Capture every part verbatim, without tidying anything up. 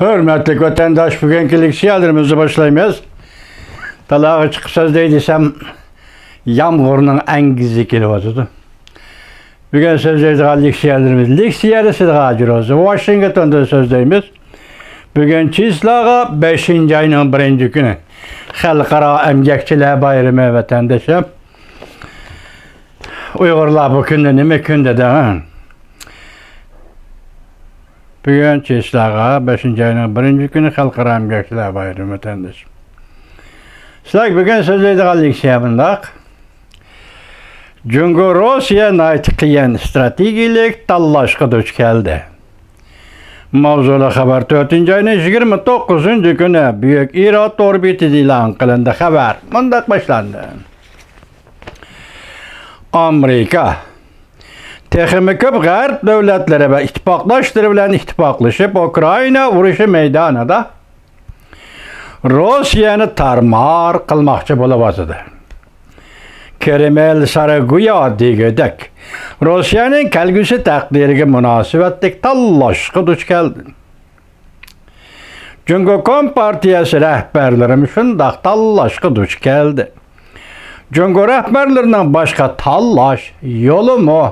ھۆرمەتلىك ۋەتەنداش، بۈگۈنكى لېكسىيەلىرىمىزنى باشلايمىز. تالاغا چىقىپ سۆزلەي دېسەم، يامغۇرنىڭ ئەنگۈزى كېلىۋاتىدۇ. بۈگۈن سۆزلەيدىغان لېكسىيەلىرىمىز، لېكسىيە دېسىدىغان ھاجىر بولسا، ۋاشىنگتوندا سۆزلەيمىز. بۈگۈن چىسلاغا بەشىنچى ئاينىڭ بىرىنچى كۈنى، خەلقئارا ئەمگەكچىلەر بايرىمى، ۋەتەندىشىم. ئۇيغۇرلار بۇ كۈندە نېمە كۈن دېدى، ھە؟ بۈگۈن چىسلاغا بەشىنچى ئاينىڭ بىرىنچى كۈنى خەلقئارا ئەمگەكچىلەر بايرىمى، ۋەتەندىشىم. سىلەرگە بۈگۈن سۆزلەيدىغان لېكسىيە مۇنداق. جۇڭگو، روسىيە ناھايىتى قىيىن ئىستراتېگىيەلىك تاللاشقا دۇچ كەلدى. ماۋزۇلۇق خەۋەر تۆتىنچى ئاينىڭ يىگىرمە توققۇزىنچى كۈنى بۈيۈك ئىراد ئوربىتىدا ئېلان قىلىندى. خەۋەر مۇنداق باشلاندى. ئامېرىكا تېخىمۇ كۆپ غەرب دۆلەتلىرى ۋە ئىتتىپاقداشلىرى بىلەن ئىتتىپاقلىشىپ، ئۇكرائىنا ئۇرۇشى مەيدانىدا روسىيەنى تارمار قىلماقچى بولۇۋاتىدۇ. كرېمىل سارى گويا دېگۈدەك، روسىيەنىڭ كەلگۈسى تەقدىرىگە مۇناسىۋەتلىك تاللاشقا دۇچ كەلدى. جۇڭگو كومپارتىيەسى رەھبەرلىرىمۇ شۇنداق تاللاشقا دۇچ كەلدى. جۇڭگو رەھبەرلىرىنىڭ باشقا تاللاش يولىمۇ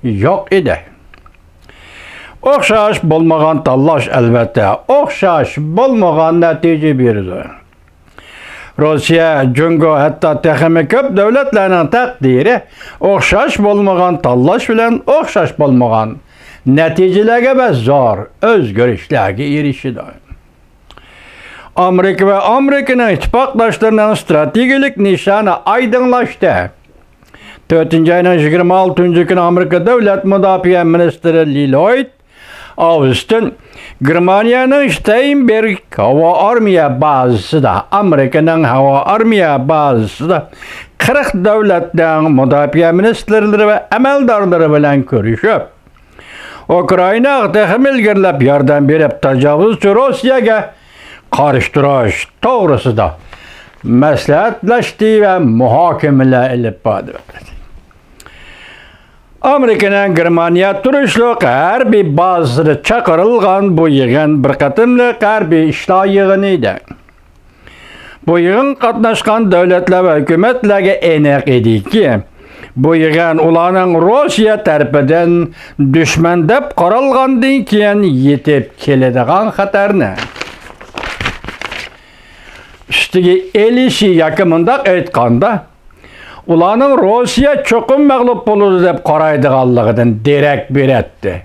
يوق ئىدى. ئوخشاش بولمىغان تاللاش، ئەلۋەتتە، ئوخشاش بولمىغان نەتىجە بېرىدۇ. روسىيە، جۇڭگو، ھەتتا تېخىمۇ كۆپ دۆلەتلەرنىڭ تەقدىرى ئوخشاش بولمىغان تاللاش بىلەن ئوخشاش بولمىغان نەتىجىلەرگە ۋە زور ئۆزگىرىشلەرگە ئېرىشىدۇ. ئامېرىكا ۋە ئامېرىكىنىڭ ئىتتىپاقداشلىرىنىڭ ئىستراتېگىيەلىك نىشانى ئايدىڭلاشتى. تۆتىنچى ئاينىڭ يىگىرمە ئالتىنچى كۈنى ئامېرىكا دۆلەت مۇداپىئە مىنىستىرى للويد ئاۋستىن گېرمانىيەنىڭ شتاينبېرگ ھاۋا ئارمىيە بازىسىدا، ئامېرىكىنىڭ ھاۋا ئارمىيە بازىسىدا قىرىق دۆلەتنىڭ مۇداپىئە مىنىستىرلىرى ۋە ئەمەلدارلىرى بىلەن كۆرۈشۈپ، ئۇكرائىناغا تېخىمۇ ئىلگىرىلەپ ياردەم بېرىپ، تاجاۋۇزچى روسىيەگە قارشى تۇرۇش توغرىسىدا مەسلىھەتلەشتى ۋە مۇھاكىمىلەر ئېلىپ باردى. ئامېرىكىنىڭ گېرمانىيە تۇرۇشلۇق ھەربىي بازىسىدا چاقىرىلغان بۇ يىغىن بىر قېتىملىق ھەربىي ئىشلار يىغىنى ئىدى. بۇ يىغىنغا قاتناشقان دۆلەتلەر ۋە ھۆكۈمەتلەرگە ئېنىق ئىدىكى، بۇ يىغىن ئۇلارنىڭ روسىيە تەرىپىدىن دۈشمەن دەپ قارالغاندىن كېيىن يېتىپ كېلىدىغان خەتەرنى ئۈستىگە ئېلىشى ياكى مۇنداق ئېيتقاندا، ئۇلارنىڭ روسىيە چوقۇم مەغلۇپ بولىدۇ دەپ قارايدىغانلىقىدىن دېرەك بېرەتتى.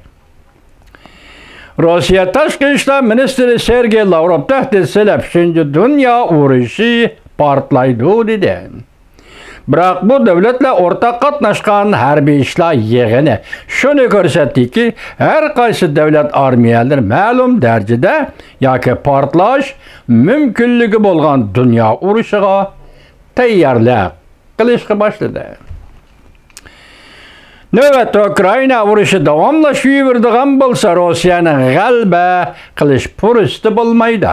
روسىيە تاشقى ئىشلار مىنىستىرى سېرگېي لاۋروف تەھدىت سېلىپ، ئۈچىنچى دۇنيا ئۇرۇشى پارتلايدۇ دېدى. بىراق بۇ دۆلەتلەر ئورتاق قاتناشقان ھەربىي ئىشلار يىغىنى شۇنى كۆرسەتتىكى، ھەر قايسى دۆلەت ئارمىيەلىرى مەلۇم دەرىجىدە ياكى پارتلاش مۇمكىنلىكى بولغان دۇنيا ئۇرۇشىغا تەييارلىق قىلىشقا باشلىدى. نۆۋەتتە ئۇكرائىنا ئۇرۇشى داۋاملىشىۋېرىدىغان بولسا، روسىيەنىڭ غەلىبە قىلىش پۇرسىتى بولمايدۇ.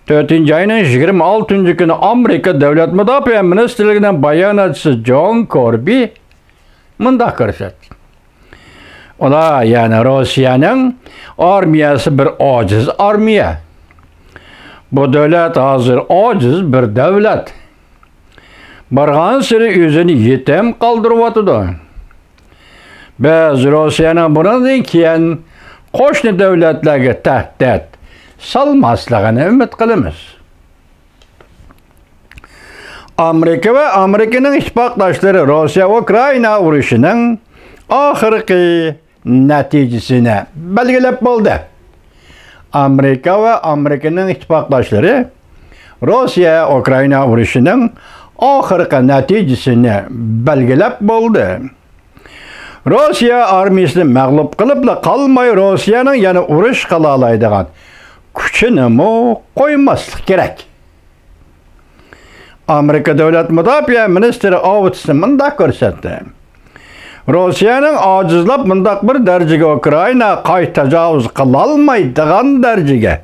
تۆتىنچى ئاينىڭ يىگىرمە ئالتىنچى كۈنى ئامېرىكا دۆلەت مۇداپىئە مىنىستىرلىكىنىڭ باياناتچىسى جون كوربى مۇنداق كۆرسەتتى. ئۇلار، يەنى روسىيەنىڭ ئارمىيەسى بىر ئاجىز ئارمىيە. بۇ دۆلەت ھازىر ئاجىز بىر دۆلەت. بارغانسېرى ئۆزىنى يېتىم قالدۇرۇۋاتىدۇ. بىز روسىيەنىڭ بۇنىڭدىن كېيىن قوشنا دۆلەتلەرگە تەھدىت سالماسلىقىنى ئۈمىد قىلىمىز. ئامېرىكا ۋە ئامېرىكىنىڭ ئىتتىپاقداشلىرى روسىيە ئۇكرائىنا ئۇرۇشىنىڭ ئاخىرقى نەتىجىسىنى بەلگىلەپ بولدى. ئامېرىكا ۋە ئامېرىكىنىڭ ئىتتىپاقداشلىرى روسىيە ئۇكرائىنا ئۇرۇشىنىڭ ئاخىرقى نەتىجىسىنى بەلگىلەپ بولدى. روسىيە ئارمىيىسىنى مەغلۇپ قىلىپلا قالماي، روسىيەنىڭ يەنە ئۇرۇش قىلالايدىغان كۈچىنىمۇ قويماسلىق كېرەك. ئامېرىكا دۆلەت مۇداپىئە مىنىستىرى ئاۋتىسى مۇنداق كۆرسەتتى: روسىيەنىڭ ئاجىزلاپ مۇنداق بىر دەرىجىگە ئۇكرائىناغا قايتا تاجاۋۇز قىلالمايدىغان دەرىجىگە،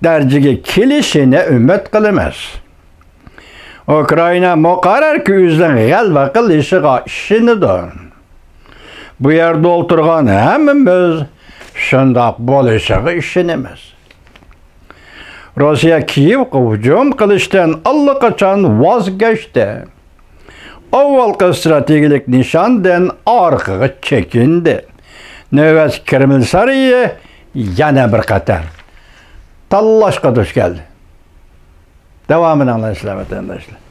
دەرىجىگە كېلىشىنى ئۈمىد قىلىمىز. ئۇكرائىنا مۇقەررەركى ئۆزىنىڭ غەلىبە قىلىشىغا ئىشىنىدۇ. بۇ يەردە ئولتۇرغان ھەممىمىز شۇنداق بولۇشىغا ئىشىنىمىز. روسىيە كىيېۋغا ھۇجۇم قىلىشتىن ئاللىقاچان ۋاز كەچتى. ئاۋۋالقى ئىستراتېگىيەلىك نىشاندىن ئارقىغا چېكىندى. نۆۋەتتە كرېمل سارىيى يەنە بىر قېتىم تاللاشقا دۇچ كەلدى. داۋامىنى ئاڭلايسىلەر، ۋەتەنداشلار.